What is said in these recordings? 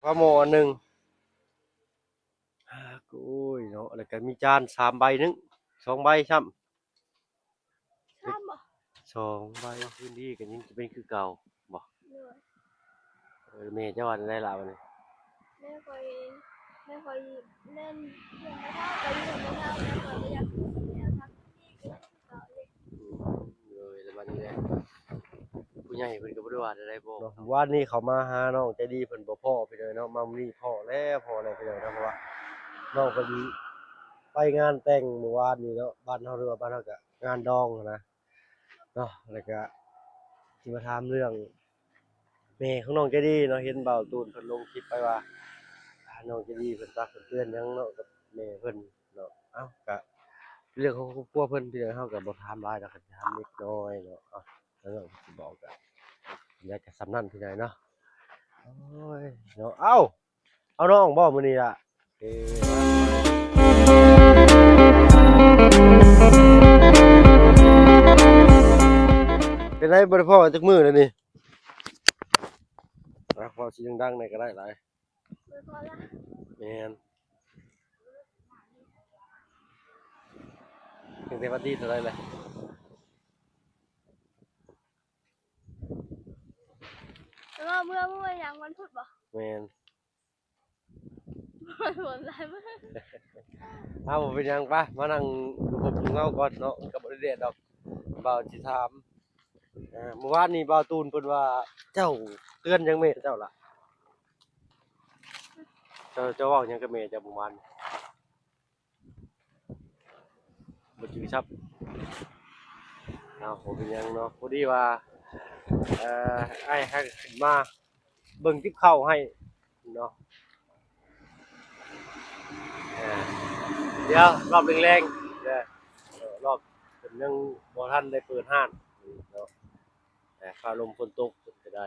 ປາໝໍ້ອັນໜຶ່ງ. ໂອ້ຍເນາະ ແລ້ວກໍມີຈານສາມໃບໜຶ່ງ ສອງໃບຊ້ຳ. ສາມບໍ່? ສອງໃບ. ຄືນດີກໍຍັງຈະເປັນຄືເກົ່າບໍ່? ໂດຍ. ເອີ ແມ່ເຈົ້າວ່າແນວໃດລະບັດນີ້? ແມ່ຂ້ອຍ ແມ່ຂ້ອຍແມ່ນເຮືອນແມ່ເຖົ້າ ໄປເຮືອນແມ່ເຖົ້າ ແມ່ຂ້ອຍກໍຢາກ ແມ່ທັກ ໂດຍ ແລ້ວບັດນີ້ແຫຼະ ຜູ້ໃຫຍ່ເພິ່ນກໍບໍ່ໄດ້ວ່າແນວໃດບໍ່ເນາະ. ວານນີ້ເຂົ້າມາຫານ້ອງໃຈດີເພິ່ນບໍ່ພໍພີ່ນ້ອງເນາະ, ມາມື້ນີ້ພໍແລ້ວ ພໍແລ້ວພີ່ນ້ອງເນາະ, ເພາະວ່ານ້ອງເພິ່ນໄປງານແຕ່ງມື້ວານນີ້ເນາະ, ບ້ານເຮົາ ຫຼືວ່າບ້ານເຮົາກໍງານດອງຫັ້ນນະເນາະ. ແລ້ວກໍຊິມາຖາມເລື່ອງແມ່ຂອງນ້ອງໃຈດີເນາະ, ເຫັນບ່າວຕູນເພິ່ນລົງຄລິບໄປວ່າ ອ່າ ນ້ອງໃຈດີເພິ່ນຕັກເພິ່ນເຕືອນຫຍັງເນາະກັບແມ່ເພິ່ນ ເນາະ. ເອົ້າ ກະເລື່ອງຂອງຄອບຄົວເພິ່ນ ພີ່ນ້ອງ ເຮົາກະບໍ່ຖາມຫຼາຍດອກ, ກະຖາມເລັກນ້ອຍເນາະ. ເອົ້າ ແລ້ວນ້ອງຊິບອກກະຢາກຈະສ່ຳນັ້ນ ພີ່ນ້ອງເນາະ. ໂອ້ຍເນາະ. ເອົ້າ ເອົານ້ອງບໍ່ມື້ນີ້ລະ? ເອີ ເປັນໄດ ບໍ່ໄດ້ພໍ້ກັນຈັກມື້ແລ້ວນີ້? ອ່ະ ເວົ້າຊິດັງໆ ແດ່ກໍໄດ້ຫຼາຍ. ແມ່ນ. ຕັ້ງແຕ່ວັນທີເທົ່າໃດແຫຼະ? ແຕ່ວ່າເມື່ອ ເມື່ອຫຍັງ ວັນພຸດບໍ່? ແມ່ນ. ຝົນຫຼາຍມື້. ເອົາ ບໍ່ເປັນຫຍັງ ໄປ ມານັ່ງຢູ່ຮົ່ມຢູ່ເງົາກ່ອນເນາະ, ມັນກໍບໍ່ໄດ້ແດດດອກ. ບ່າວຊິຖາມ ອ່າ ມື້ວານນີ້ບ່າວຕູນເພິ່ນວ່າ ເຈົ້າເຕືອນຫຍັງແມ່ເຈົ້າລະ? ເຈົ້າ ເຈົ້າເວົ້າຫຍັງກັບແມ່ເຈົ້າມື້ວານ? ບໍ່ຈື່ຊ້ຳ. ເອົາ ບໍ່ເປັນຫຍັງເນາະ, ພໍດີວ່າ ເອີ ອ້າຍຫາຂຶ້ນມາເບິ່ງຕິບເຂົ້າໃຫ້ເນາະ. ເອີ ດຽວລອບແລງໆ ເດີ ເອີ ລອບເພິ່ນຍັງບໍ່ທັນໄດ້ເປີດຮ້ານເນາະ, ແຕ່ຟ້າລົມຝົນຕົກເພິ່ນກໍໄດ້.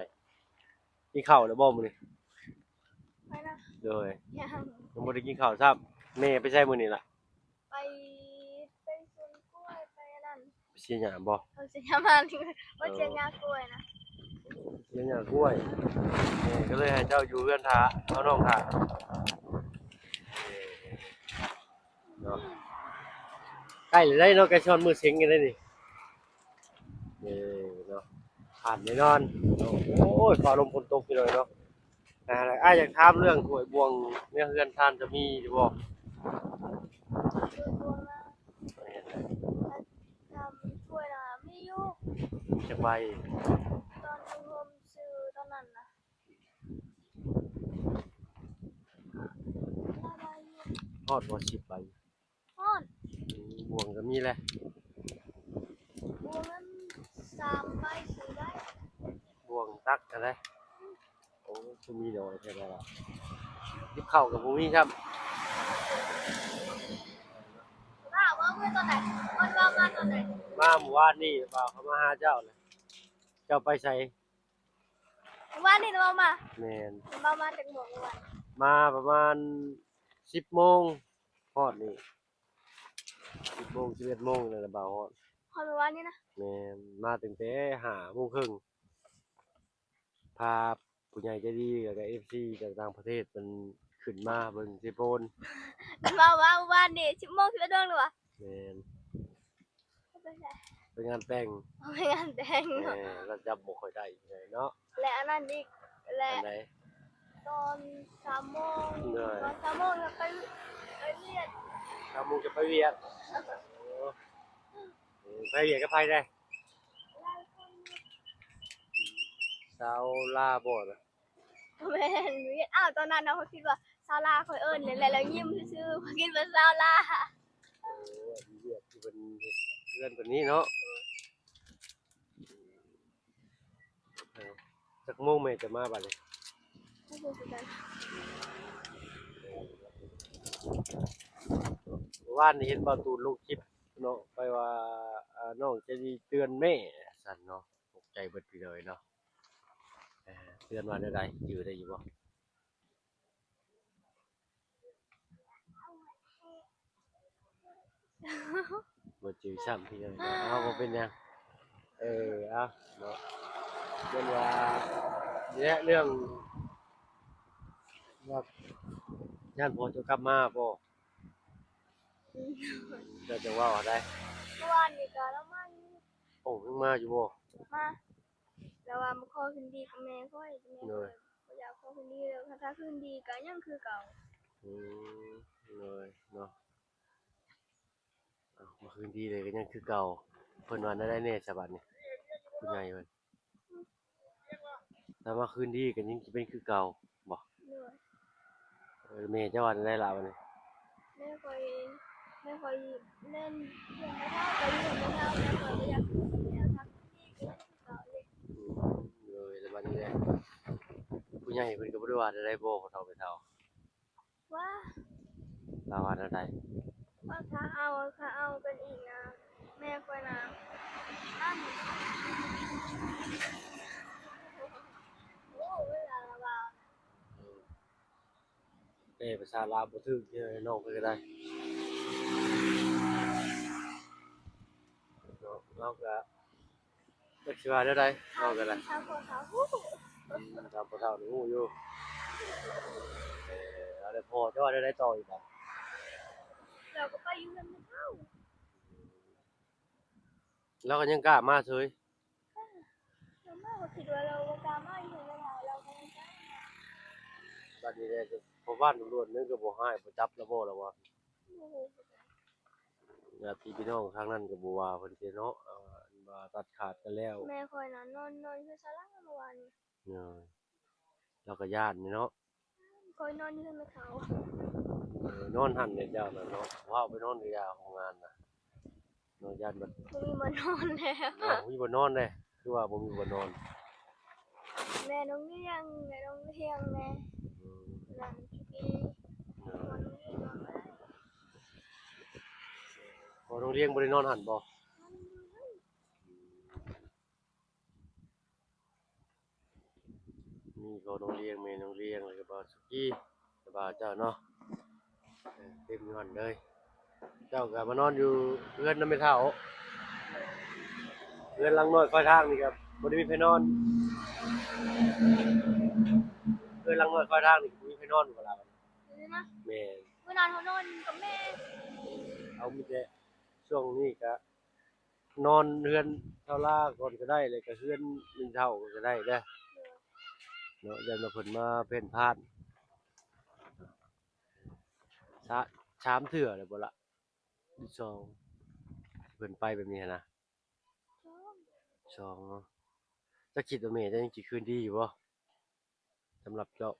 ກິນເຂົ້າແລ້ວບໍ່ມື້ນີ້? ຂ້ອຍນະ? ໂດຍ. ຍັງ ຍັງບໍ່ໄດ້ກິນເຂົ້າຊ້ຳ. ແມ່ໄປໃສມື້ນີ້ລະ? ໄປ ໄປສວນກ້ວຍ ໄປອັນນັ້ນ ໄປເສຍຫຍ້າບໍ່? ເອີ ເສຍຫຍ້າມັນ ບໍ່ ເອີ ເສຍຫຍ້າກ້ວຍນະ. ເສຍຫຍ້າກ້ວຍ. ແມ່ກໍເລີຍໃຫ້ເຈົ້າຢູ່ເຮືອນຖ້າ ເອົານ້ອງຖ້າ. ເອີ ເນາະ ໃກ້ແລ້ວເນາະ, ໃກ້ຊິຮອດມື້ເສັງກັນແລ້ວນີ້. ເອີ ເນາະ ຜ່ານແນ່ນອນເນາະ. ໂອ້ຍ ຟ້າລົມຝົນຕົກຢູ່ເລີຍເນາະ. ອ່າ ອ້າຍຢາກຖາມເລື່ອງຖ້ວຍບ່ວງໃນເຮືອນທ່ານຈະມີຢູ່ບໍ່? ຖ້ວຍບ່ວງນະ? ແມ່ນ. ຖ້າ ຖ້າຖ້ວຍນະມີຢູ່. ມີຈັກໃບ? ຕອນຢູ່ໂຮມຊື່ຕອນນັ້ນນະ ຫຼາຍໃບຢູ່. ຮອດບໍ່ສິບໃບ? ຮອດ. ອືມ ບ່ວງກໍມີແຫຼະ. ບ່ວງນັ້ນສາມໃບສີ່ໃບ. ບ່ວງຕັກຫັ້ນນະ. ໂອ້ ຄືມີໜ້ອຍແທ້ລະ. ຕິບເຂົ້າກໍບໍ່ມີຊ້ຳ. ວ່າ ວ່າເມື່ອຕອນໃດ? ເພິ່ນວ່າມາຕອນໃດ? ມາມື້ວານນີ້ ວ່າເຂົາມາຫາເຈົ້າແຫຼະ. ເຈົ້າໄປໃສ? ມື້ວານນີ້ລາວມາ. ແມ່ນ. ລາວມາຈັກໂມງມື້ວານ? ມາປະມານສິບໂມງ ຮອດນີ້ ສິບໂມງ ສິບເອັດໂມງນີ້ລະບ່າວຮອດ. ຮອດມື້ວານນີ້ນະ? ແມ່ນ. ມາຕັ້ງແຕ່ຫ້າໂມງເຄິ່ງ ພາຜູ້ໃຫຍ່ໃຈດີ ແລ້ວກໍເອັຟຊີຈາກຕ່າງປະເທດເພິ່ນຂຶ້ນມາເບິ່ງເຊໂປນ. ເວົ້າວ່າມື້ວານນີ້ສິບໂມງ ສິບເອັດໂມງແລ້ວຫວາ? ແມ່ນ. ໄປໃສ? ໄປງານແຕ່ງ. ອໍ ໄປງານແຕ່ງເນາະ. ເອີ ລາວຈຳບໍ່ຄ່ອຍໄດ້ເນາະ. ແລະອັນນັ້ນອີກ ແລະ ອັນໃດ? ຕອນສາມໂມງ. ໂດຍ. ຕອນສາມໂມງຈະໄປ ໄປວຽກ. ສາມໂມງຈະໄປວຽກ. ໂອ້ ເອີ ໄປວຽກກັບໃຜແດ່? ຫຼາຍຄົນ. ສາວລາວບໍ່ນະ? ບໍ່ແມ່ນ ວຽກ. ອ້າວ ຕອນນັ້ນນະ ຂ້ອຍຄິດວ່າສາວລາວ ຂ້ອຍເອີ້ນແຫຼະ ແລ້ວຍິ້ມຊື່ໆ ຂ້ອຍຄິດວ່າສາວລາວ. ໂອ້ ອັນວຽກທີ່ເພິ່ນເຮັດເຮືອນເພິ່ນນີ້ເນາະ. ເອີ ຈັກໂມງແມ່ຈະມາບັດນີ້? ບໍ່ຮູ້ຄືກັນ. ວານນີ້ເຫັນບ່າວຕູນລົງຄລິບເນາະ ໄປວ່າ ອ່າ ນ້ອງໃຈດີເຕືອນແມ່ ວ່າຊັ້ນເນາະ. ຕົກໃຈເບິດພີ່ນ້ອງເນາະ. ເອີ ເຕືອນວ່າແນວໃດ? ຈື່ໄດ້ຢູ່ບໍ່? ບໍ່ຈື່ຊ້ຳພີ່ນ້ອງເນາະ. ເອົາ ບໍ່ເປັນຫຍັງ. ເອີ ເອົາເນາະ ເລື່ອງວ່າ ນີ້ແຫຼະ ເລື່ອງ ວ່າຢ້ານພໍ່ເຈົ້າກັບມາບໍ່? ເຈົ້າຈະເວົ້າອັນໃດ? ເມື່ອວານນີ້ກໍລາວມາຢູ່. ໂອ້ ຍັງມາຢູ່ບໍ່? ມາ. ລາວວ່າມາຂໍຄືນດີກັບແມ່ຂ້ອຍ, ແມ່ຂ້ອຍບໍ່ຢາກຂໍຄືນດີແລ້ວ, ຖ້າຄືນດີກໍຍັງຄືເກົ່າ. ອືມ ໂດຍເນາະ. ເອົາ ມາຄືນດີເລີຍກໍຍັງຄືເກົ່າ. ເພິ່ນວ່າແນວໃດແດ່ສະບາດນີ້ ຜູ້ໃຫຍ່ເພິ່ນ? ຖ້າມາຄືນດີກໍຍັງຊິເປັນຄືເກົ່າບໍ່? ໂດຍ. ເອີ ແມ່ເຈົ້າວ່າແນວໃດລະບາດນີ້? ແມ່ຂ້ອຍ ແມ່ຂ້ອຍແມ່ນເລື່ອງແມ່ເຖົ້າ ກໍເລື່ອງແມ່ເຖົ້າ ແມ່ຂ້ອຍກໍຢາກຄືນດີ ຖ້າຄືນດີກໍຍັງຄືເກົ່າເລີຍ. ອືມ ໂດຍ. ແລ້ວບາດນີ້ແຫຼະ ຜູ້ໃຫຍ່ເພິ່ນກໍບໍ່ໄດ້ວ່າແນວໃດບໍ່ ພໍ່ເຖົ້າແມ່ເຖົ້າ? ວ່າ ລາວວ່າແນວໃດ? ວ່າຖ້າເອົາ ຖ້າເອົາກັນອີກນະ ແມ່ຂ້ອຍນະ ອັນ ໂອ້ ເວລາລາວວ່າ ແປພາສາລາວບໍ່ຖືກເດີ ນ້ອງເພິ່ນກໍໄດ້ເນາະ. ເຮົາກໍ ຈັກຊິວ່າແນວໃດ ເວົ້າກັນລະ ຖາມພໍ່ເຖົ້າຮູ້. ອືມ ຖາມພໍ່ເຖົ້ານີ້ຮູ້ຢູ່. ເອີ ແລ້ວພໍ່ເຈົ້າວ່າແນວໃດຕໍ່ອີກບາດ? ລາວກໍໄປຢູ່ເຮືອນແມ່ເຖົ້າ. ລາວກໍຍັງກ້າມາເສີຍ. ເອີ ລາວມາ ຂ້ອຍຄິດວ່າລາວບໍ່ກ້າມາຢູ່ເຮືອນແມ່ເຖົ້າ ລາວກໍຍັງກ້າມາ. ບາດນີ້ແຫຼະ ພໍ່ບ້ານຕຳຫຼວດນີ້ກໍບໍ່ຮ້າຍ ບໍ່ຈັບລາວບໍ່ລະວ່າ? ບໍ່ຮູ້ຄືກັນ. ຍາດຕິພີ່ນ້ອງທາງນັ້ນກໍບໍ່ວ່າເພິ່ນຕິເນາະ ເອີ ວ່າຕັດຂາດກັນແລ້ວ. ແມ່ຂ້ອຍນະນອນ ນອນຢູ່ສາລາເມື່ອວານນີ້. ເອີ ລາວກໍຢ້ານນີ້ເນາະ. ຂ້ອຍນອນຢູ່ເຮືອນແມ່ເຖົ້າ. ເອີ ນອນຫັ້ນແຫຼະເຈົ້ານະເນາະ ເວົ້າໄປນອນຢູ່ຢາໂຮງງານນະເນາະ ຢ້ານບັດ ບໍ່ມີບ່ອນນອນແລ້ວ. ເອີ ບໍ່ມີບ່ອນນອນເດ້ ຄືວ່າບໍ່ມີບ່ອນນອນ? ແມ່ນ້ອງລຽງ ແມ່ນ້ອງລຽງແດ່. ອືມ ນັ້ນຄື ເອີ ພໍ່ນ້ອງລຽງນອນບໍ່ໄດ້. ພໍ່ນ້ອງລຽງບໍ່ໄດ້ນອນຫັ້ນບໍ່? ນອນຢູ່ເຮືອນ. ມີພໍ່ນ້ອງລຽງ ແມ່ນ້ອງລຽງ ແລ້ວກໍບ່າວສຸກີ ແລະ ບ່າວເຈົ້າເນາະ ເອີ ເຕັມຢູ່ຫັ້ນເລີຍ. ເຈົ້າກໍມານອນຢູ່ເຮືອນນຳແມ່ເຖົ້າ ເຮືອນຫຼັງນ້ອຍຄອຍທາງນີ້ກໍບໍ່ໄດ້ມີໃຜນອນ ເຮືອນຫຼັງນ້ອຍຄອຍທາງນີ້ກໍບໍ່ມີໃຜນອນຢູ່ບໍ່ລະ? ແມ່ນ ມື້ນັ້ນເຮົານອນກັບແມ່ ເຮົາມີແຕ່ ຊ່ວງນີ້ກໍ ນອນເຮືອນຊາວລາກ່ອນກໍໄດ້ ແລ້ວກໍເຮືອນແມ່ເຖົ້າກໍໄດ້ເດີ ເນາະ ຢ້ານວ່າເພິ່ນມາເພ້ນພານ. ສາ ສາມເທື່ອແລ້ວບໍ່ລະ ຫຼືສອງ ເພິ່ນໄປແບບນີ້ຫັ້ນນະ? ສອງ ສອງເນາະ. ເຈົ້າຄິດວ່າແມ່ເຈົ້າຍັງຊິຄືນດີຢູ່ບໍ່? ສຳລັບເຈົ້າ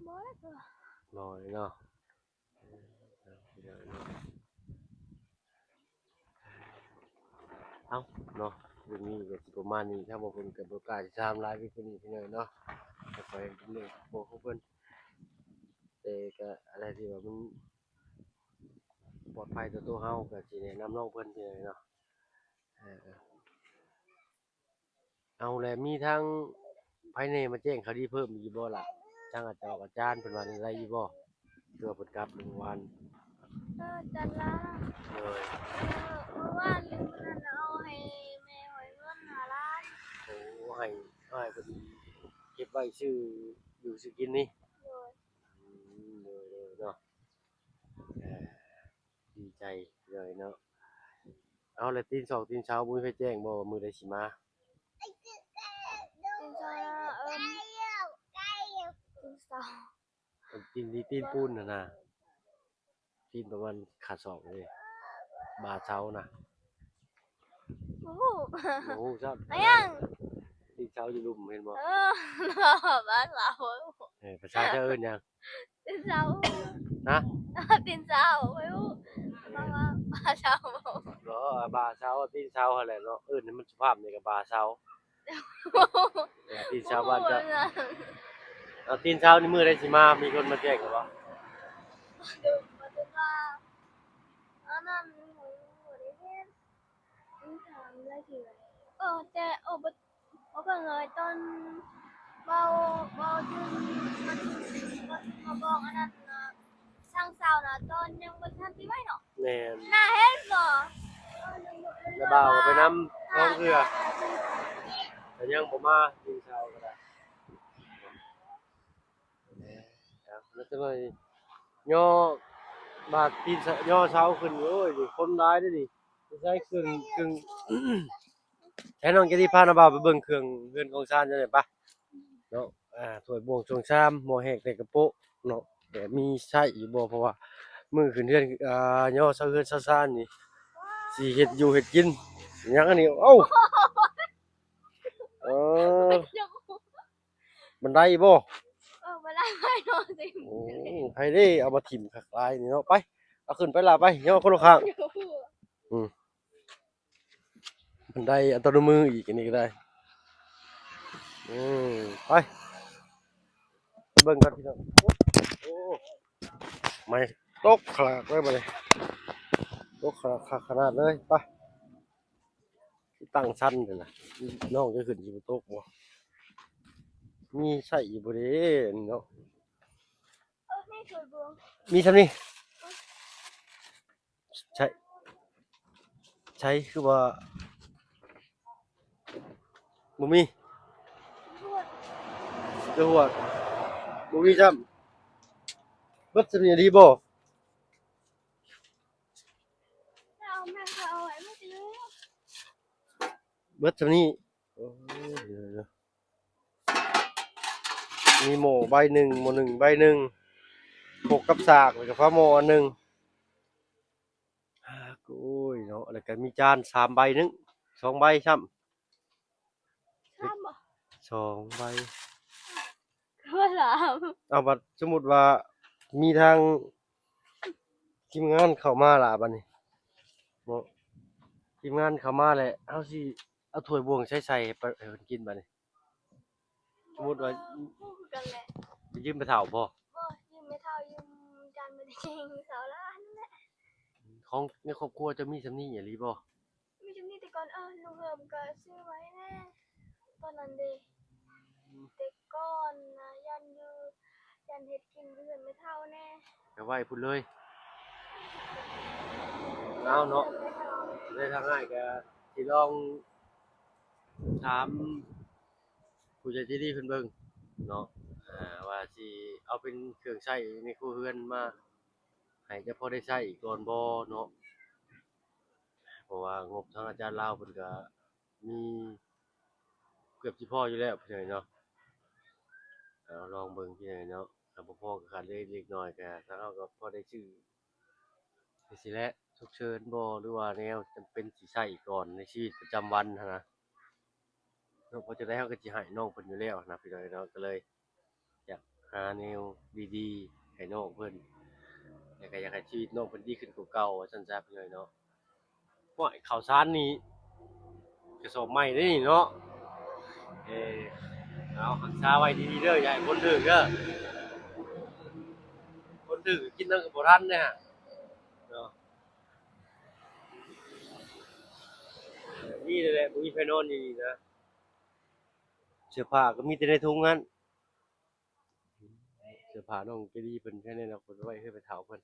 ບໍ່ແລ້ວກໍ ບໍ່ເນາະ. ເອົ້າເນາະ ເລື່ອງນີ້ກໍຊິປະມານນີ້ ຖ້າບໍ່ເພິ່ນກໍບໍ່ກ້າຊິຖາມຫຼາຍໄປກວ່ານີ້ ພີ່ນ້ອງເນາະ. ກໍຂໍໃຫ້ເພິ່ນເລື່ອງຂອງເພິ່ນ ແຕ່ກໍອະໄລທີ່ວ່າມັນປອດໄພຕໍ່ຕົວເຮົາ ກໍຊິແນະນຳນ້ອງເພິ່ນ ພີ່ນ້ອງເນາະ. ເອີ ເອົາ ແລະ ມີທາງໃຜແດ່ມາແຈ້ງຂ່າວດີເພີ່ມອີກບໍ່ລະ? ທາງອາຈອກອາຈານເພິ່ນວ່າແນວໃດຢູ່ບໍ່? ຄືວ່າເພິ່ນກັບເມື່ອວານ ເອີ ຈັນລາ ໂດຍ ເອີ ເມື່ອວານນີ້ ມື້ນັ້ນເອົາໃຫ້ແມ່ຂ້ອຍເງິນຫ້າລ້ານ. ໂອ້ ໃຫ້ ໃຫ້ເພິ່ນເກັບໄວ້ຊື້ຢູ່ຊື້ກິນນີ້? ໂດຍ ອືມ ໂດຍໆ ເນາະ. ເອີ ດີໃຈເລີຍເນາະ. ເອົາ ແລ້ວຕີນສອງຕີນເຊົ້າບໍ່ມີໃຜແຈ້ງບໍ່ວ່າມື້ໃດຊິມາ? ຕີນສອງ ເອີ່ມ ຕີນສອງ ຕີນ ຕີນ ຕີນປູນຫັ້ນນະ ຕີນປະມານຂາສອງເດ້ ບ່າເຊົ້ານະ. ບໍ່ຮູ້ ບໍ່ຮູ້ຊ້ຳ. ອາຫຍັງ? ຕີນເຊົ້າຢູ່ລຸ່ມ ເຫັນບໍ່? ເອີ ບ່າເຊົ້າ. ເອີ ພາສາເຈົ້າເອີ້ນຫຍັງ? ຕີນເຊົ້າ. ຮະ? ຕີນເຊົ້າ ບໍ່ຮູ້ ເວົ້າວ່າບ່າເຊົ້າ. ບໍ່ ບ່າເຊົ້າ ຕີນເຊົ້າຫັ້ນແຫຼະເນາະ ເອີ້ນໃຫ້ມັນສຸພາບນີ້ກໍບ່າເຊົ້າ. ເອີ ຕີນເຊົ້າບ້ານເຈົ້າ. ເອົາ ຕີນເຊົ້ານີ້ມື້ໃດຊິມາ ມີຄົນມາແຈ້ງແລ້ວບໍ່? ມາແຕ່ວ່າ ອັນນັ້ນ ບໍ່ໄດ້ເຫັນ ຖາມຫຼາຍເທື່ອ. ເອີ ແຕ່ ເອີ ບໍ່ ບໍ່ເບິ່ງເລີຍ ຕອນເວົ້າ ເວົ້າເຖິງ ເວົ້າເຖິງ ເວົ້າເຖິງ ເວົ້າບອກອັນນັ້ນນະ ຊ່າງເຊົານະ ຕອນຍັງບໍ່ທັນປີໃໝ່ເນາະ. ແມ່ນ ໜ້າເຫັນບໍ່? ລະບ່າວກໍໄປນຳສອງເທື່ອ ແຕ່ຍັງບໍ່ມາ ຕີນເຊົ້າກໍໄດ້. ຈັກໜ້ອຍຍໍບາດຕີນສະ ຍໍເສົາຂຶ້ນ. ໂອ້ຍ ນີ້ຄົນຫຼາຍເດ້ນີ້. ໃຊ້ເຄື່ອງ ເຄື່ອງ ໃຫ້ນ້ອງເຈດີພານ້າບ່າວໄປເບິ່ງເຄື່ອງເຮືອນຂອງຊານຈັ່ງໃດປະເນາະ. ອ່າ ຖ້ວຍບ່ວງຊ່ວງຊາມ ໝໍ້ແຮກ ແຕ່ກະໂປະເນາະ ແຕ່ມີໃຊ້ຢູ່ບໍ່? ເພາະວ່າມື້ຂຶ້ນເຮືອນ ອ່າ ຍໍເສົາເຮືອນເສົາຊານນີ້ ຊິເຮັດຢູ່ເຮັດກິນຫຍັງອັນນີ້. ເອົ້າ ເອີ ບັນໄດບໍ່? ເອີ ບັນໄດໄປເນາະ. ໂອ້ ໃຜເດ້ເອົາມາຖິ້ມຄັກຫຼາຍນີ້ເນາະ. ໄປ ເອົາຂຶ້ນໄປລະ ໄປ ຍໍຄົນລະຂ້າງ. ອືມ ບັນໄດອັດຕະໂນມືອີກ ອັນນີ້ກໍໄດ້. ອືມ ໄປ ໄປເບິ່ງກັນພີ່ນ້ອງ. ໂອ້ ໄມ້ຕົກຂະຫຼາກເລີຍບາດນີ້ ຕົກຂະຫຼາກຄັກຂະໜາດເລີຍ. ໄປ ຕັ້ງຊັ້ນເດ້ລະ ນ້ອງຈະຂຶ້ນຊິບໍ່ຕົກບໍ່? ມີໃຊ້ຢູ່ບໍ່ເດ້ນີ້ເນາະ? ເອີ ມີຖ້ວຍບ່ວງ ມີສ່ຳນີ້. ໃຊ້ ໃຊ້ຄືວ່າບໍ່ມີ ຈະຫວດ ຈະຫວດ ບໍ່ມີຊ້ຳ. ເບິດສ່ຳນີ້ດີບໍ່? ເອົາແມ່ນກໍເອົາໄວ້ໝົດເລີຍ ເບິດສ່ຳນີ້. ໂອ້ຍ ມີໝໍ້ໃບໜຶ່ງ ໝໍ້ໜຶ່ງໃບໜຶ່ງ ຄົກກັບສາກ ແລ້ວກໍຝາໝໍ້ອັນໜຶ່ງ. ໂອ້ຍເນາະ ແລ້ວກໍມີຈານສາມໃບໜຶ່ງ ສອງໃບຊ້ຳ. ສາມບໍ່? ສອງໃບ ຄືວ່າສາມ. ເອົາ ບັດສົມມຸດວ່າມີທາງທີມງານເຂົ້າມາລະ ບັດນີ້ເນາະ ທີມງານເຂົ້າມາແລ້ວ ເຮົາຊິເອົາຖ້ວຍບ່ວງໃສ່ໃສ່ໃຫ້ເພິ່ນກິນບັດນີ້. ສົມມຸດວ່າ ບໍ່ຮູ້ຄືກັນແຫຼະ ໄປຢືມແມ່ເຖົ້າບໍ່? ບໍ່ ຢືມແມ່ເຖົ້າ ຢືມຈານ ບໍ່ໄດ້ ຢືມສາວລາວຫັ້ນແຫຼະ. ຂອງໃນຄອບຄົວເຈົ້າມີສ່ຳນີ້ອີ່ຫຼີບໍ່? ມີສ່ຳນີ້ແຕ່ກ່ອນ ເອີ ລູກເຮີມກໍຊື້ໄວ້ແດ່ຕອນນັ້ນເດ້. ແຕ່ກ່ອນນະ ຢ້ານຢູ່ ຢ້ານເຮັດກິນຢູ່ເຮືອນແມ່ເຖົ້າແດ່ ໄປໄວ້ພຸ້ນເລີຍ. ເອົາເນາະ ແມ່ເຖົ້າ ໄດ້ທາງອ້າຍກໍຊິລອງ ຖາມຜູ້ໃຫຍ່ໃຈດີເພິ່ນເບິ່ງເນາະ ອ່າ ວ່າຊິເອົາເປັນເຄື່ອງໃຊ້ໃນຄົວເຮືອນມາໃຫ້ ຈະພໍໄດ້ໃຊ້ກ່ອນບໍ່ເນາະ. ເພາະວ່າງົບທາງອາຈານລາວເພິ່ນກະມີເກືອບຊິພໍຢູ່ແລ້ວພີ່ນ້ອງເນາະ. ເອົາລອງເບິ່ງພີ່ນ້ອງເນາະ ຖ້າບໍ່ພໍກໍຂາດເລັກນ້ອຍ ກະທາງເຮົາກໍພໍໄດ້ຊື້ ຈັ່ງຊີ້ແຫຼະ ສຸກເສີນບໍ່ ຫຼືວ່າແນວຈຳເປັນຊິໃຊ້ກ່ອນໃນຊີວິດປະຈຳວັນຫັ້ນນະເນາະ. ເພາະຈັ່ງໃດເຮົາກໍຊິໃຫ້ນ້ອງເພິ່ນຢູ່ແລ້ວນະພີ່ນ້ອງເນາະ ກໍເລີຍຢາກຫາແນວດີໆໃຫ້ນ້ອງເພິ່ນ ແລ້ວກໍຢາກໃຫ້ຊີວິດນ້ອງເພິ່ນດີຂຶ້ນກວ່າເກົ່າ ວ່າຊັ້ນຊະພີ່ນ້ອງເນາະ. ໂອ້ຍ ເຂົ້າສານນີ້ກະສອບໃໝ່ເດ້ນີ້ເນາະ. ເອີ ເອົາຮັກສາໄວ້ດີໆເດີ ຢ່າໃຫ້ຝົນຖືກເດີ ຝົນຖືກກິນນຳກໍບໍ່ທັນເດ້ເນາະ. ນີ້ແຫຼະ ບໍ່ມີໃຜນອນຢູ່ນີ້ນະ ເສື້ອຜ້າກໍມີແຕ່ໃນຖົງຫັ້ນ. ເສື້ອຜ້ານ້ອງເຈດີເພິ່ນແຄ່ນີ້ເນາະ ເພິ່ນໄວ້ໃຫ້ໄປເຖົ້າເພິ່ນ.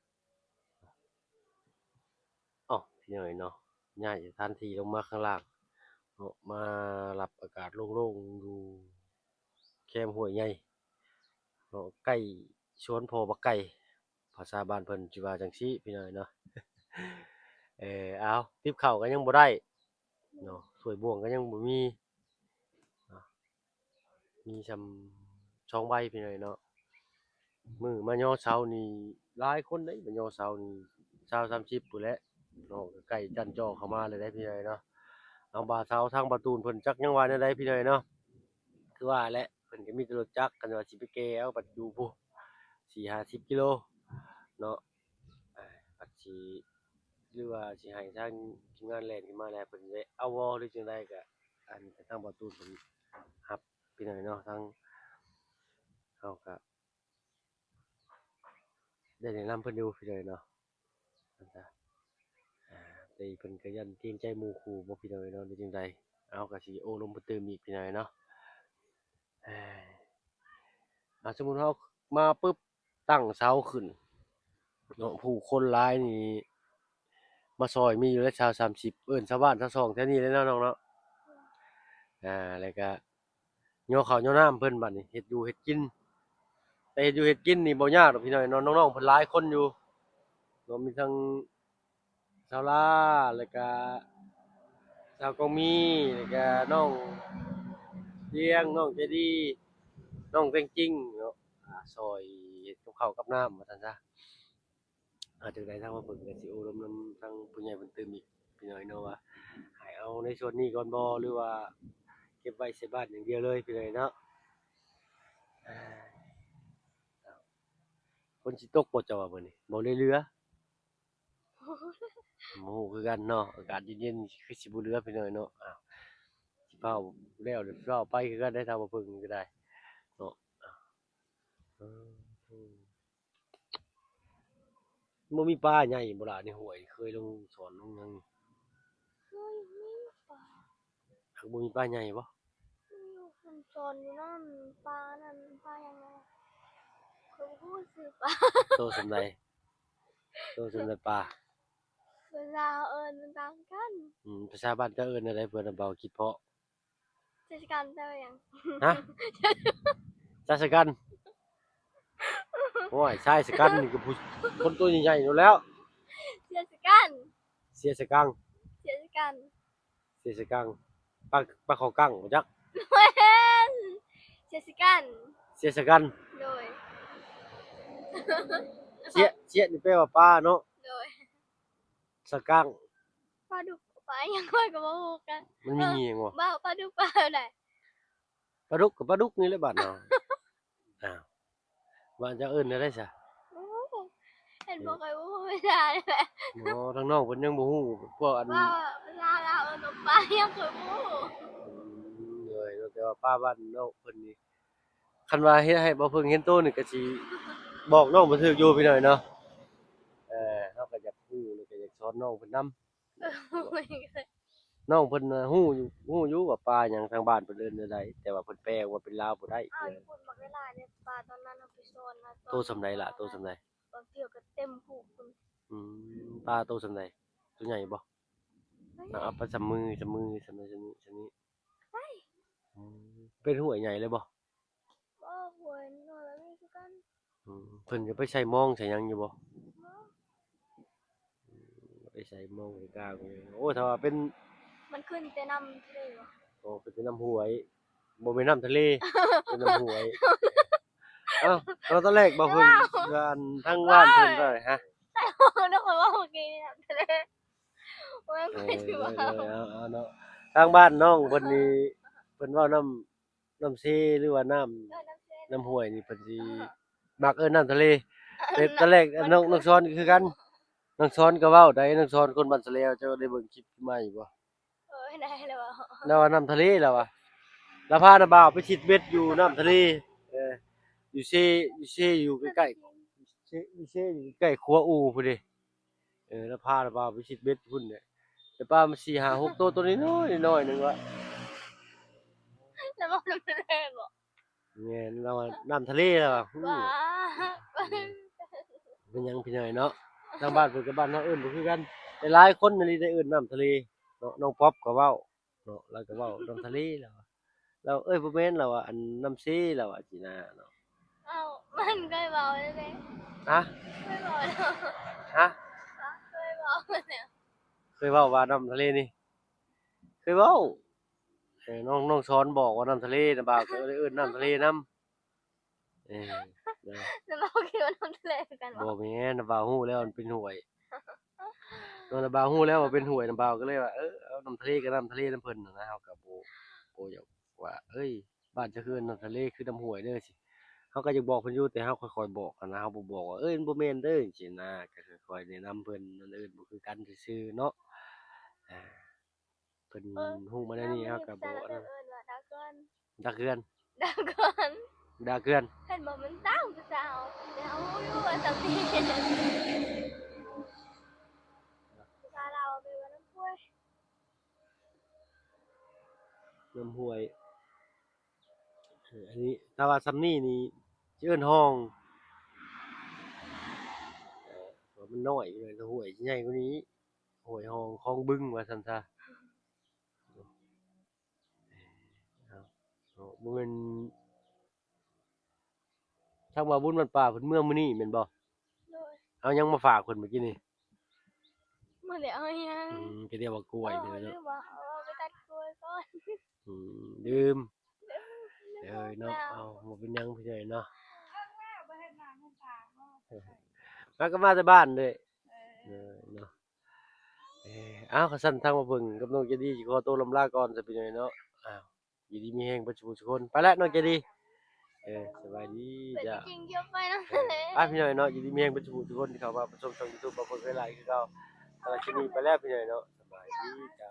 ອໍ ພີ່ນ້ອງເນາະ ຍ້າຍສະຖານທີ່ລົງມາຂ້າງລ່າງເນາະ ມາຮັບອາກາດໂລ່ງໆ ຢູ່ແຄມຫ້ວຍໃຫຍ່ເນາະ ໃກ້ສວນພໍ່ບັກໄກ່ ພາສາບ້ານເພິ່ນຊິວ່າຈັ່ງຊີ້ພີ່ນ້ອງເນາະ. ເອີ ເອົາ ຕິບເຂົ້າກໍຍັງບໍ່ໄດ້ເນາະ ຖ້ວຍບ່ວງກໍຍັງບໍ່ມີເນາະ ມີຊ່ຳສອງໃບພີ່ນ້ອງເນາະ. ມື້ມາຍໍເສົານີ້ຫຼາຍຄົນເດ້ ມາຍໍເສົານີ້ຊາວສາມສິບພຸ້ນແຫຼະເນາະ ໃກ້ຈັນຈໍເຂົ້າມາເລີຍເດ້ພີ່ນ້ອງເນາະ. ທາງບ່າວເສົາ ທາງບ່າວຕູນເພິ່ນຈັກຍັງວ່າແນວໃດພີ່ນ້ອງເນາະ ຄືວ່າແຫຼະ ເພິ່ນກໍມີແຕ່ລົດຈັກ ຄັນວ່າຊິໄປແກ່ເອົາບັດຢູ່ພຸ້ນ ສີ່ຫ້າສິບກິໂລເນາະ ອ່າ ບັດຊິ ຫຼືວ່າຊິໃຫ້ທາງທີມງານແລ່ນຂຶ້ນມາແລ້ວ ເພິ່ນແວະເອົາບໍ່ ຫຼືຈັ່ງໃດກໍ ອັນ ທາງບ່າວຕູນເພິ່ນຮັບພີ່ນ້ອງເນາະ ທາງເຮົາກໍໄດ້ແນະນຳເພິ່ນຢູ່ພີ່ນ້ອງເນາະ. ອ່າ ແຕ່ເພິ່ນກໍຢ້ານເກງໃຈໝູ່ຄູ່ບໍ່ພີ່ນ້ອງເນາະ ຫຼືຈັ່ງໃດ ເຮົາກໍຊິໂອ້ລົມເພິ່ນຕື່ມອີກພີ່ນ້ອງເນາະ. ເອີ ອ່າ ສົມມຸດເຮົາມາປຶບ ຕັ້ງເສົາຂຶ້ນເນາະ ຜູ້ຄົນຫຼາຍນີ້ມາຊ່ອຍມີຢູ່ແຫຼະ ຊາວສາມສິບ ເອີ້ນຊາວບ້ານຊາວຊ່ອງແຖວນີ້ແຫຼະເນາະນ້ອງເນາະ. ອ່າ ແລ້ວກະຍໍເຂົ້າຍໍນ້ຳເພິ່ນ ບັດນີ້ເຮັດຢູ່ເຮັດກິນ ແຕ່ເຮັດຢູ່ເຮັດກິນນີ້ບໍ່ຍາກດອກພີ່ນ້ອງເນາະ, ນ້ອງໆເພິ່ນຫຼາຍຄົນຢູ່ເນາະ, ມີທັງສາວລາ ແລ້ວກະສາວກອງມີ ແລ້ວກະນ້ອງດຽງ ນ້ອງໃຈດີ ນ້ອງແຕງຈິງເນາະ, ອາ ຊ່ອຍເຮັດກັບເຂົ້າກັບນ້ຳວ່າຊັ້ນຊະ. ອາ ຈັ່ງໃດທາງບ່າວເຜິ້ງກໍຊິໂອ້ລົມນຳທາງຜູ້ໃຫຍ່ເພິ່ນຕື່ມອີກພີ່ນ້ອງເນາະ ວ່າໃຫ້ເອົາໃນສ່ວນນີ້ກ່ອນບໍ່ ຫຼືວ່າເກັບໄວ້ໃສ່ບ້ານຢ່າງດຽວເລີຍພີ່ນ້ອງເນາະ. ຝົນຊິຕົກບໍ່ເຈົ້າວ່າມື້ນີ້? ບໍ່ເຫຼືອ ບໍ່ຮູ້ຄືກັນເນາະ, ອາກາດເຢັນໆຄືຊິບໍ່ເຫຼືອພີ່ນ້ອງເນາະ. ອ້າວ ຊິຟ້າວແລ້ວ ຊິຟ້າວໄປຄືກັນໄດ໋ ທາງບ່າວເຜິ້ງນີ້ກໍໄດ້ເນາະ. ເອີ ບໍ່ມີປາໃຫຍ່ບໍ່ລະໃນຫ້ວຍ? ເຄີຍລົງສອນລົງຫຍັງ? ເຄີຍມີປາ. ຫາກບໍ່ມີປາໃຫຍ່ບໍ່? ມີຢູ່ ມັນສອນຢູ່ນັ້ນ ປານັ້ນ ປາຫຍັງນະ? ຂ້ອຍບໍ່ຮູ້ຊື່ປາ. ໂຕສ່ຳໃດ? ໂຕສ່ຳໃດປາ? ພາສາເຮົາເອີ້ນມັນຕ່າງກັນ. ອືມ ພາສາບ້ານເຈົ້າເອີ້ນແນວໃດ ເພື່ອນຳບ່າວຄິດເພາະ? ຊາຍຊະກັນ ແປວ່າຫຍັງ? ຮະ? ຊາຍຊະກັນ? ໂອ້ຍ ຊາຍຊະກັນນີ້ກໍຜູ້ ຄົນຕົວໃຫຍ່ໆນັ້ນແຫຼ້ວ. ເຊຍຊະກັນ. ເຊຍຊະກັງ. ເຊຍຊະກັນ. ເຊຍຊະກັງ. ປາ ປາເຂົ້າກັງບໍ່ຈັກ? ບໍ່ແມ່ນ. ເຊຍຊະກັນ. ເຊຍຊະກັນ. ໂດຍ. ເຊຍ ເຊຍນີ້ແປວ່າປາເນາະ? ໂດຍ. ສະກັງ ປາດຸກ ປາຫຍັງຂ້ອຍກໍບໍ່ຮູ້ກັນ. ມັນມີຫຍັງບໍ່? ເອີ ປາ ປາດຸກ ປາແນວໃດ? ປາດຸກກໍປາດຸກນີ້ແຫຼະບ້ານເຮົາ. ອ້າວ ບ້ານເຈົ້າເອີ້ນແນວໃດຊະ? ບໍ່ຮູ້ ເຫັນບໍ່ ເອີ ຂ້ອຍບໍ່ຮູ້ເວລານີ້ແຫຼະ. ອໍ ທາງນ້ອງເພິ່ນຍັງບໍ່ຮູ້ ພວກອັນ ວ່າພາສາລາວເອີ້ນວ່າປາຫຍັງຂ້ອຍບໍ່ຮູ້. ອືມ ໂດຍ ແຕ່ວ່າປາບ້ານນ້ອງເພິ່ນນີ້ ຄັນວ່າເຮັດໃຫ້ບ່າວເຜິ້ງເຫັນໂຕນີ້ກໍຊິບອກນ້ອງບໍ່ຖືກຢູ່ພີ່ນ້ອງເນາະ. ເອີ ເຮົາກໍຢາກຮູ້ ແລ້ວກໍຢາກສອນນ້ອງເພິ່ນນຳ. ເອີ ນ້ອງເພິ່ນນະຮູ້ຢູ່ ຮູ້ຢູ່ວ່າປາຫຍັງ ທາງບ້ານເພິ່ນເອີ້ນແນວໃດ ແຕ່ວ່າເພິ່ນແປອອກມາເປັນລາວບໍ່ໄດ້. ອ້າວ ຢູ່ພຸ້ນບັກຫຼາຍໆເດ້ ປາຕອນນັ້ນເຮົາໄປສອນນະ ໂຕສ່ຳໃດລະ? ໂຕສ່ຳໃດ? ບາງເທື່ອກໍເຕັມຄຸກພຸ້ນ. ອືມ ປາໂຕສ່ຳໃດ? ໂຕໃຫຍ່ບໍ່? ເອົາໄປສ່ຳມື ສ່ຳມື ສ່ຳໃດ ສ່ຳນີ້ ສ່ຳນີ້. ອືມ ເປັນຫ້ວຍໃຫຍ່ເລີຍບໍ່? ບໍ່ ຫ້ວຍນ້ອຍແບບນີ້ຄືກັນ. ອືມ ເພິ່ນຈະໄປໃສ່ມອງໃສ່ຫຍັງຢູ່ບໍ່? ບໍ່ ອືມ ໄປໃສ່ມອງໃສ່ກາງ. ໂອ້ ຖ້າວ່າເປັນ ມັນຂຶ້ນແຕ່ນ້ຳທະເລບໍ່? ໂອ້ ຂຶ້ນແຕ່ນ້ຳຫ້ວຍ ບໍ່ແມ່ນນ້ຳທະເລ ເປັນນ້ຳຫ້ວຍ. ເອົ້າ ຕອນແລກບໍ່ເພິ່ງ ວ່າອັນທາງບ້ານເພິ່ນວ່າ ຮະ? ໃສ່ມອງນະ ຂ້ອຍເວົ້າເມື່ອກີ້ ນ້ຳທະເລ. ໂອ້ຍ ເອີ ເອົາ ເອົາເນາະ ທາງບ້ານນ້ອງເພິ່ນນີ້ ເພິ່ນເວົ້ານ້ຳ ນ້ຳເຊ ຫຼືວ່ານ້ຳ ເອີ ນ້ຳເຊ ນ້ຳຫ້ວຍນີ້ ເພິ່ນຊິ ເອີ ມັກເອີ້ນນ້ຳທະເລ. ເອີ ແຕ່ຕອນແລກ ນ້ອງ ນ້ອງຊອນກໍຄືກັນ ນ້ອງຊອນກໍເວົ້າໄດ້ ນ້ອງຊອນຄົນບ້ານສະແລວ ເຈົ້າໄດ້ເບິ່ງຄລິບໃໝ່ບໍ່? ເອີ ໄດ້ແລ້ວ ລາວວ່ານ້ຳທະເລ ລາວວ່າ ລາວພານ້າບ່າວໄປຊິດເບັດຢູ່ນ້ຳທະເລ. ເອີ ຢູ່ເຊ ຢູ່ເຊ ຢູ່ໃກ້ໆ ເຊ ຢູ່ເຊ ຢູ່ໃກ້ຂົວອູ່ພຸ້ນເດ້. ເອີ ລາວພາລາວບ່າວໄປຊິດເບັດພຸ້ນແຫຼະ ໄດ້ປາມາສີ່ຫ້າຫົກໂຕ ໂຕນ້ອຍໆ ນ້ອຍໜຶ່ງວ່າ ລາວເວົ້ານ້ຳທະເລບໍ່? ແມ່ນ ລາວວ່ານ້ຳທະເລ ລາວວ່າ ອືມ ວ້າ ເປັນຫຍັງພີ່ນ້ອງເນາະ ທາງບ້ານເພິ່ນກັບບ້ານເຮົາເອີ້ນບໍ່ຄືກັນ. ຫຼາຍໆຄົນອີ່ຫຼີໄດ້ເອີ້ນນ້ຳທະເລເນາະ ນ້ອງປັອບກໍເວົ້າ ເນາະ ລາວກໍເວົ້ານ້ຳທະເລ ລາວວ່າ ລາວ ເອີຍ ບໍ່ແມ່ນ ລາວວ່າ ອັນ ນ້ຳເຊ ລາວວ່າ ຊີ້ນະເນາະ. ເອົ້າ ມັນເຄີຍເວົ້າແລ້ວເດ້. ຮະ? ເຄີຍເວົ້າແລ້ວ. ຮະ? ເຄີຍເວົ້າແລ້ວ. ເຄີຍເວົ້າວ່ານ້ຳທະເລນີ້? ເຄີຍເວົ້າ. ເອີ ນ້ອງ ນ້ອງຊອນບອກວ່ານ້ຳທະເລນະ ບ່າວກໍເລີຍເອີ້ນນ້ຳທະເລນຳ. ເອີ ແລ້ວເຮົາຄິດວ່ານ້ຳທະເລຄືກັນບໍ່? ບໍ່ແມ່ນ ນະບ່າວຮູ້ແລ້ວມັນເປັນຫ້ວຍ ເນາະ ນະບ່າວຮູ້ແລ້ວວ່າເປັນຫ້ວຍ ນະບ່າວກໍເລີຍວ່າ ເອີ ເອົານ້ຳທະເລກໍນ້ຳທະເລນຳເພິ່ນນະ ເຮົາກໍບໍ່ ບໍ່ຢາກວ່າ ເອີຍ ບ້ານເຈົ້າຄືນ້ຳທະເລຄືນ້ຳຫ້ວຍເດີ ຊິ ເຮົາກໍຢາກບອກເພິ່ນຢູ່ ແຕ່ເຮົາຄ່ອຍໆບອກຫັ້ນນະ ເຮົາບໍ່ບອກວ່າ ເອີຍ ມັນບໍ່ແມ່ນເດີ ຈັ່ງຊີ້ນະ ກໍຄ່ອຍໆແນະນຳເພິ່ນ ມັນເອີ້ນບໍ່ຄືກັນຊື່ໆເນາະ. ອ່າ ເພິ່ນ ເອີ ຮູ້ມາແນວນີ້ ເຮົາກໍບໍ່ ເອີ້ນວ່າດາເກືອນ ດາເກືອນ ດາເກືອນ ດາເກືອນ ເຫັນບໍ່? ມັນຕ່າງພາສາເຮົາ ແຕ່ເຮົາຮູ້ຢູ່ວ່າສຳເນີງ ພາສາລາວແປວ່ານ້ຳຫ້ວຍ ນ້ຳຫ້ວຍ. ເອີ ອັນນີ້ ຖ້າວ່າສ່ຳນີ້ນີ້ ຊິເອີ້ນຮ່ອງ ເອີ ວ່າມັນນ້ອຍ ຫ້ວຍຊິໃຫຍ່ກວ່ານີ້. ຫ້ວຍຮ່ອງ ຄອງບຶງ ວ່າຊັ້ນຊະ. ເນາະ ເນາະ ບໍ່ແມ່ນ ທ ທາງບ່າວບຸນບ້ານປ່າເພິ່ນເມືອມື້ນີ້ແມ່ນບໍ່? ໂດຍ ເອົາຫຍັງມາຝາກເພິ່ນມື້ກີ້ນີ້? ບໍ່ໄດ້ເອົາຫຍັງ. ອືມ ກໍດຽວວ່າກ້ວຍ ເອີ ເນາະ ຫຼືວ່າເອົາໄປຕັດກ້ວຍກ່ອນ. ອືມ ລືມ ເອີເນາະ. ເອົາ ບໍ່ເປັນຫຍັງພີ່ນ້ອງເນາະ ມາກໍມາແຕ່ບ້ານເດ້. ເອີ ເນາະ. ເອີ ເອົາ ຄັນຊັ້ນທາງບ່າວເຜິ້ງກັບນ້ອງໃຈດີຊິຂໍໂຕລ່ຳລາກ່ອນຊະພີ່ນ້ອງເນາະ. ອ້າວ ຢູ່ດີມີແຮງເບິດສູ່ຜູ້ສູ່ຄົນ. ໄປແລ້ວນ້ອງໃຈດີ. ເອີ ສະບາຍດີຈ້າ. ໄປພີ່ນ້ອງເນາະ ຢູ່ດີມີແຮງເບິດສູ່ຜູ້ສູ່ຄົນທີ່ເຂົ້າມາຮັບຊົມຊ່ອງຢູທູບບ່າວເຜິ້ງເອື້ອຍຫຼ້ານຄືເກົ່າ. ສຳລັບຄລິບນີ້ໄປແລ້ວພີ່ນ້ອງເນາະ ສະບາຍດີຈ້າ.